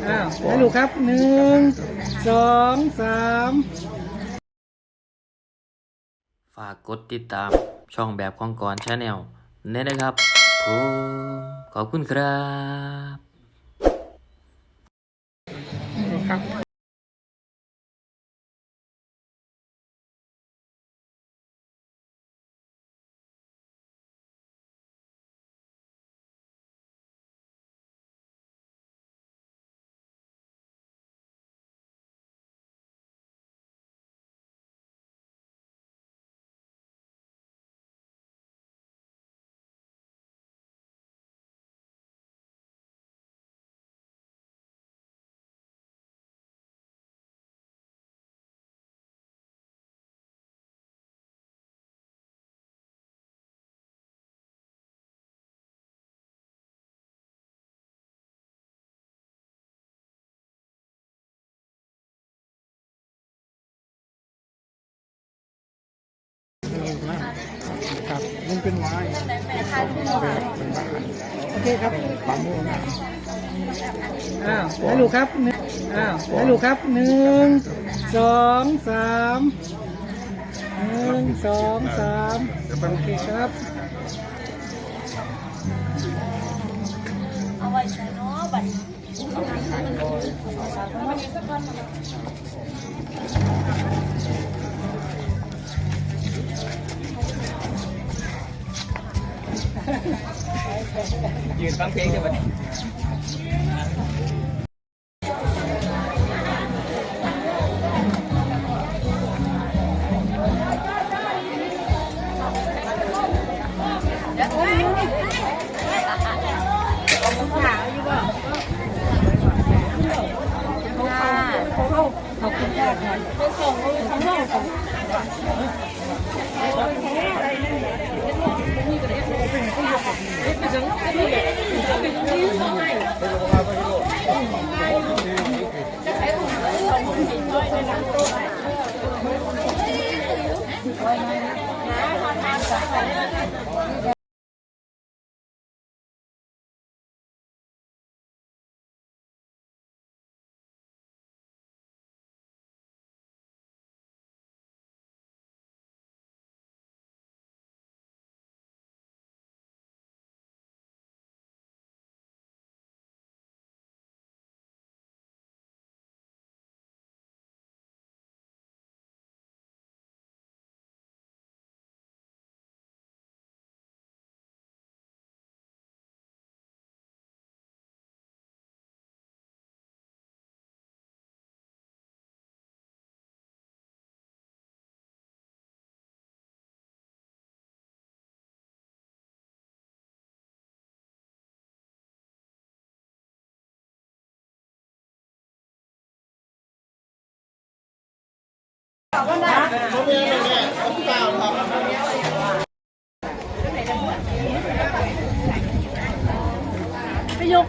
ອ້າວ ໄດ້ລູກຄັບ ໜຶ່ງ ສອງ ສາມ. ຝາກກົດຕິດຕາມຊ່ອງແບບຂອງກອນ Channel ແດ່ເດີຄັບຜົມ. ຂອບຄຸນຄັບ. ຄັບ ມັນເປັນວາຍ ໂອເຄຄັບ ປາໂມດນະ. ອ້າວ ໄດ້ລູກຄັບ ໜຶ່ງ ອ້າວ ໄດ້ລູກຄັບ ໜຶ່ງ ສອງ ສາມ ໜຶ່ງ ສອງ ສາມ ໂອເຄຄັບ. ເອົາໄວ້ໃສເນາະບັດນີ້? ຢືນຟັງເພງເດີບັດນີ້. ຂອບຄຸນ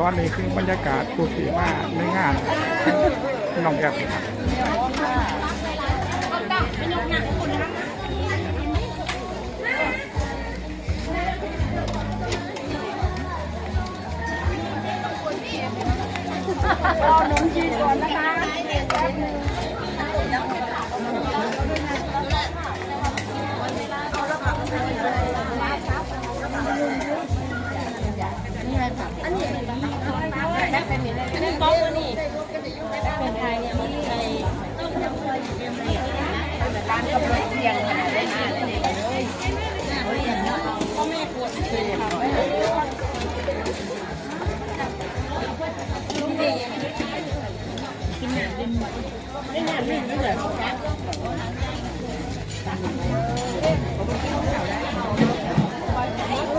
ຕອນນີ້ຄືບັນຍາກາດຜູ້ທີ່ມາໃນງານນ້ອງແອບ.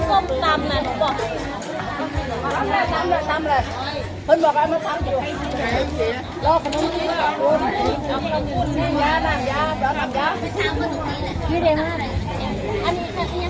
ส้มตำนะ หนูบอก ตำเลย ตำเลย ตำเลย เพิ่นบอกว่ามาตำอยู่ รอขนมจีน เอาขนมจีน น้ำยา น้ำยา เดี๋ยวน้ำยา นี่เด้อ อันนี้ อันนี้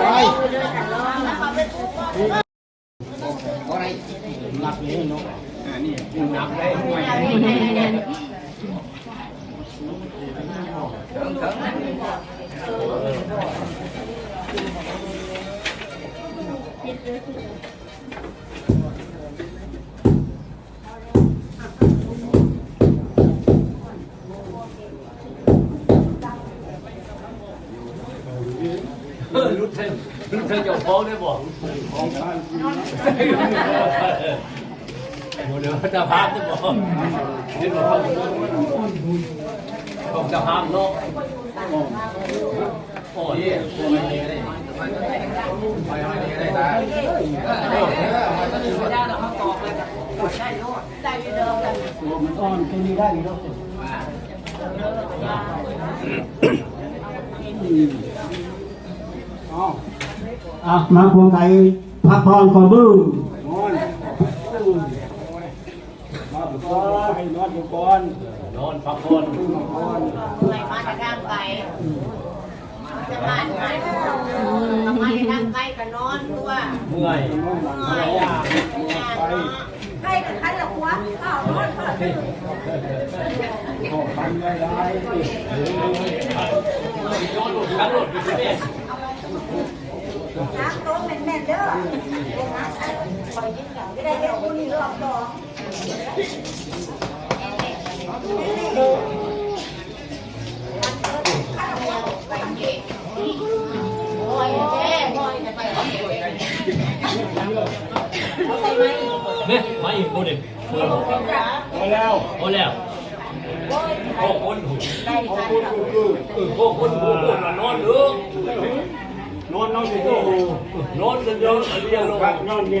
ບໍ່ໄດ້ ນັບນີ້ເນາະ ອັນນີ້ນັບໄດ້ ຫຼຸດໃສ່ ຫຼຸດໃສ່ເຈົ້າຂອງໄດ້ບໍ່? ບໍ່ເດີ ເຈົ້າພາບໄດ້ບໍ່? ເຫັນບໍ່? ຂອງເຈົ້າພາບເນາະ. ເອົາ ມາພວງໄກ່ ພັກຜ່ອນກ່ອນເບິ່ງ. ນອນ ນອນຢູ່ກ່ອນ ນອນພັກຜ່ອນ ເມື່ອຍ ມາແຕ່ທາງໄກ ມາແຕ່ບ້ານໄກ ມາແຕ່ທາງໄກກໍນອນຕົວະ ເມື່ອຍ ເມື່ອຍ ໄກກໍຄັນລະຫົວ ເອົານອນ ນອນລົດ ນອນລົດ ນັບໂຕະແມ່ນໆເດີ ຂ້ອຍຍິນແລ້ວ ຈະໄດ້ເຮັດບຸນອີກລອບສອງ. ເດ້ ມາອີກບໍ່ເດ້? ພໍແລ້ວ ພໍແລ້ວ ພໍຄົນຫູ ພໍຄົນຫູ ເອີ ພໍຄົນຫູ ນອນເດີ ນອນ ນອນເດີ ນອນເດີ ນອນແນ່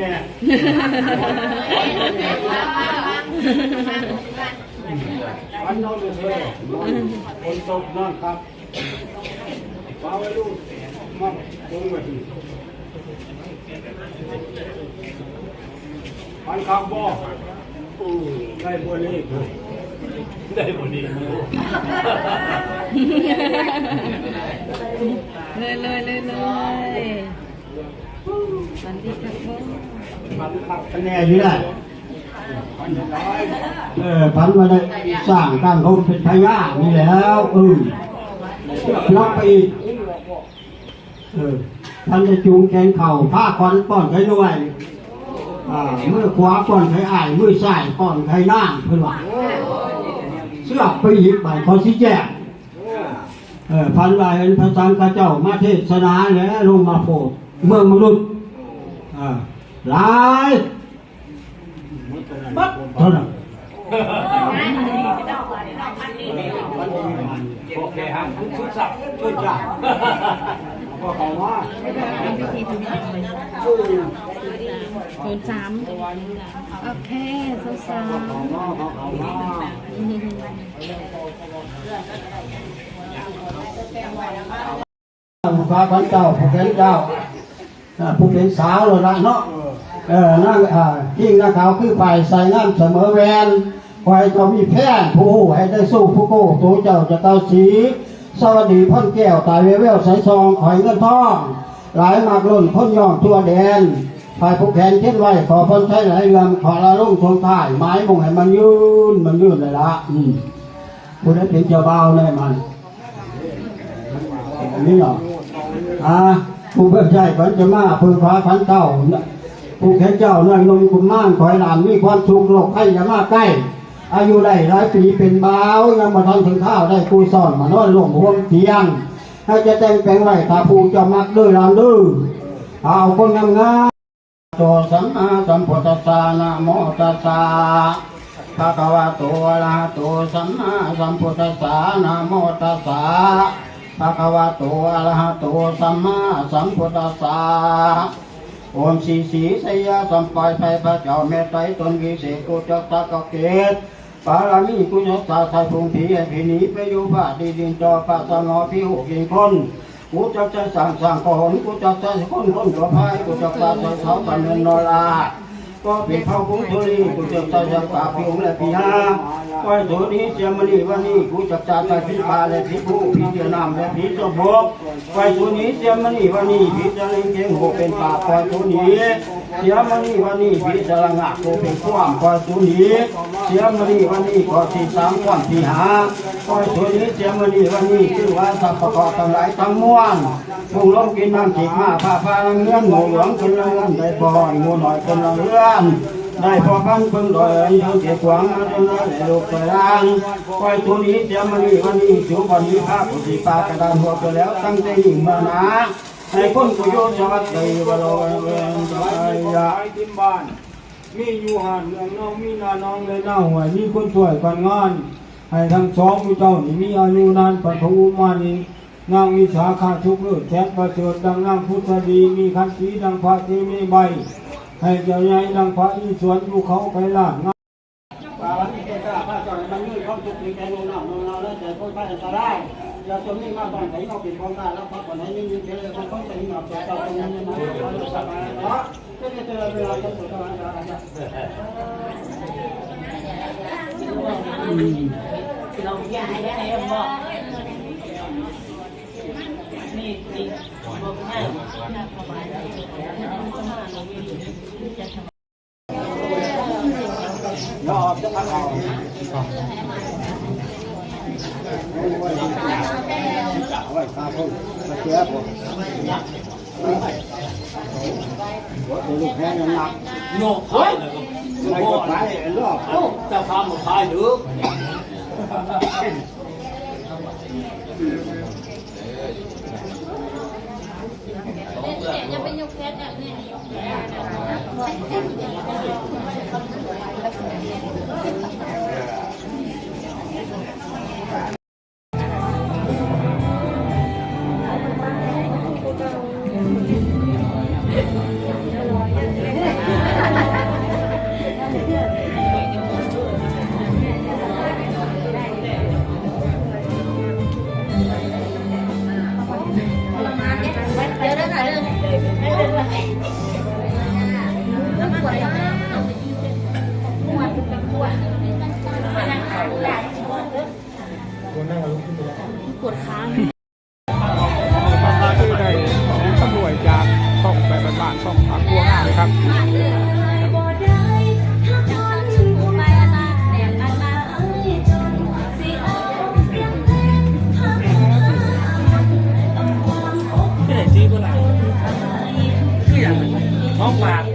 ນອນເດີ ຄົນຕົກນອນຄັບ ຟ້າໄວ້ລູກ ມາລົງໄວ້ ຝັນຄັກບໍ່? ໂອ້ ໄດ້ບໍ່ເລກ ໄດ້ບໍ່ເລກ ເລີຍ ເລີຍ ເລີຍ ເລີຍ ຝັນດີຄັກບໍ່? ຝັນຄັກຄະແນຢູ່ນະ ເອີ ຝັນວ່າໄດ້ສ້າງຕັ້ງໂຮມເປັນພະຍານີ້ແລ້ວ ເອີ ເຊືອກລັກໄປອີກ ເອີ ທ່ານໄດ້ຈູງແຂນເຂົ້າ ພາຂວັນປ້ອນໄຂ່ນວຍ ອ່າ ມືຂວາປ້ອນໄຂ່ອ້າຍ ມືຊ້າຍປ້ອນໄຂ່ນາງ ເພິ່ນວ່າ ເຊືອກໄປອີກ ບາດຂໍຊີ້ແຈງ ເອີ ຝັນວ່າເຫັນພະສັງຄະເຈົ້າມາເທດສະໜາແຫຼະ ລົງມາໂພດເມືອງມະນຸດ ອ່າ ຫຼາຍ ໝົດເທົ່ານັ້ນ ພວກແກຫາງທຸກສັບ ເອີ ຈ້າ ພວກເຂົາມາ ສູນສາມ ໂອເຄ ສູນສາມ ພວກເຂົາມາ ພວກເຂົາມາ. ຜູ້ພາຂວັນເຈົ້າ ຜູ້ແຂນເຈົ້າ ອ່າ ຜູ້ເປັນສາວໂລດລະເນາະ. ເອີ ນາງ ອ່າ ຍິງນາງຂາວຄືປ້າຍ ໃສ່ງາມສະເໝີແວ່ນ. ຂໍໃຫ້ເຈົ້າມີແຟນຜູ້ຮູ້ ໃຫ້ໄດ້ສູ້ຜູ້ໂກ້ ໂຕເຈົ້າຈະເຕົ້າສີ ສະຫວັດດີພອນແກ້ວ ຕາແວວໆໃສສ່ອງ ຂໍໃຫ້ເງິນທອງຫຼາຍມາກລົ້ນ ຄົນຍ້ອງທົ່ວແດນ. ຝ່າຍຜູ້ແຂນຂຽນໄວ້ ຂໍພອນໄຊຫຼາຍເລື່ອມ ຂໍລະລົງຊົງທ້າຍ ໝາຍມົງໃຫ້ມັນຍືນ ມັນຍືນເລີຍລະ. ອືມ ຜູ້ໃດເປັນເຈົ້າບ່າວແນ່ມັນ? ນີ້ເນາະ ອ່າ ຜູ້ເບິ່ງໃຈຂວັນຈະມາ ເບິ່ງຟ້າຂວັນເຈົ້າ ຜູ້ແຂນເຈົ້ານ້ອຍໜຸ່ມກຸມມານ ຂໍໃຫ້ຫຼານມີຄວາມສຸກ ໂລກໄພຢ່າມາໃກ້ ອາຍຸໄດ້ຫຼາຍປີເປັນບ່າວ ຍັງບໍ່ທັນເຖິງຄາວ ໄດ້ຄູ່ຊ້ອນມານອນລວມຮ່ວມຕຽງ ໃຫ້ຈະແຕ່ງແປງໄວ້ ຖ້າຜູ້ເຈົ້າມັກເດີຫຼານເດີ ເອົາຄົນງາມໆ. ໂຕສຳມາສຳພຸດທັດສະ ນະໂມຕັດສະ ພະຄະວະໂຕ ອະລະຫະໂຕ ສຳມາສຳພຸດທັດສະ ນະໂມຕັດສະ ພະຄະວະໂຕ ອະລະຫະໂຕ ສຳມາສຳພຸດທັດສະ. ໂອມສີສີໄຊຍະ ສຳປອຍໄພ ພະເຈົ້າແມ່ໄຕຕົນວິເສດ ກຸຈັກສະກະເກດ ປາລະມີ ກຸຈັກສະໄຊພຸງຜີ ໃຫ້ຜີໜີໄປຢູ່ຟ້າ ທີ່ດິນຈໍຟ້າ ສະຫງໍຜີຫູກກິນຄົນ ກຸຈັກສະສ້າງ ສ້າງກໍຫົນ ກຸຈັກສະຄົນ ຄົນກໍພາຍ ກຸຈັກສະໄຊເສົາ ປານເນີນນໍລາດ ກໍເປັນເຜົ່າຜົງໂທລີ ກຸຈັກສະຍັກກາຜີຫຸງ ແລະ ຜີຫາ ໄປໂສນີ ເສຍມະນີ ວັນນີ້ ກຸຈັກສະໄຊຜີປ່າ ແລະ ຜີພູ ຜີເສືອນ້ຳ ແລະ ຜີຕົວບົກ ໄປໂສນີ ເສຍມະນີ ວັນນີ້ ຜີຈະເລັງເກງໂຫເປັນປາບ ໄປໂສນີ ເສຍມະນີວັນນີ້ ພິຈາລະນາໂກເປັນຄວາມ ຂໍສູນໜີ ເສຍມະນີວັນນີ້ ຂໍສີສາມຄວາມສີຫາ ຂໍສູນໜີ ເສຍມະນີວັນນີ້ ຄືວ່າສັບພະເຄາະທັງຫຼາຍທັງມວນ ຜູ້ລົງກິນນ້ຳທິບມາ ພາພານຳເງິນ ໝູຫຼວງຄົນລະເຮືອນ ໄດ້ບໍ່ຮ້ອນ ໝູນ້ອຍຄົນລະເຮືອນ ໄດ້ພໍພັນເພິ່ງດອຍ ເທິງເຂດຂວາງ ມາຈົນລະແລລູກເອີຍຫຼານ ຂໍສູນໜີ ເສຍມະນີວັນນີ້ ສູນບໍ່ໜີ ພາຜູ້ທີ່ປາກະດານຫົວຕົວແລ້ວ ຕັ້ງແຕ່ນີ້ເມື່ອໜາ ໃຫ້ຄົນຜູ້ຢູ່ສະຫວັດໄດ້ຢູ່ບໍ່ລໍເວີນໄດ້ຢາກ ມີຢູ່ຮ້ານເມືອງນອງ ມີນານອງ ແລະ ນາຫ້ວຍ ມີຄົນຊ່ວຍກັນງານ ໃຫ້ທັງສອງໝູ່ເຈົ້ານີ້ມີອາຍຸນານ ປັນພະອຸມານິ ນາງວິສາຂະສຸກເລີດ ແສນປະເສີດ ດັ່ງນາງພຸດສະດີ ມີຂັນຕີ ດັ່ງພະເຕເມໄບ ໃຫ້ເຈົ້າໃຫຍ່ ດັ່ງພະອີສວນ ຢູ່ເຂົາໄກລາດ ປາລະມີເມດຕາພາເຈົ້າໃຫ້ມັນມີຄວາມສຸກ ມີແກ່ໜູນນ້ອງ ໜູນເອົາແລະໃຈຄົນໄພອັນຕະລາຍ ຢ່າຈົ່ງມີມາຕ້ອງໄປເຮົາເປັນຂອງຂ້າ ແລ້ວພັກຜ່ອນໃຫ້ຍິນດີເຈລິນ ຄົນໄປມີອອກຈາກເຈົ້າຄົນນັ້ນມາ ເນາະ ເຈະເຈະເວລາເຈົ້າຕົວເຈົ້າອັນຕະລາຍ ໂຍກຂາຍແລ້ວກໍ ເຈົ້າພາມາຂາຍເດີ້. ປວດຂາ. ຄືຫຍັງ ຂອງຝາກ.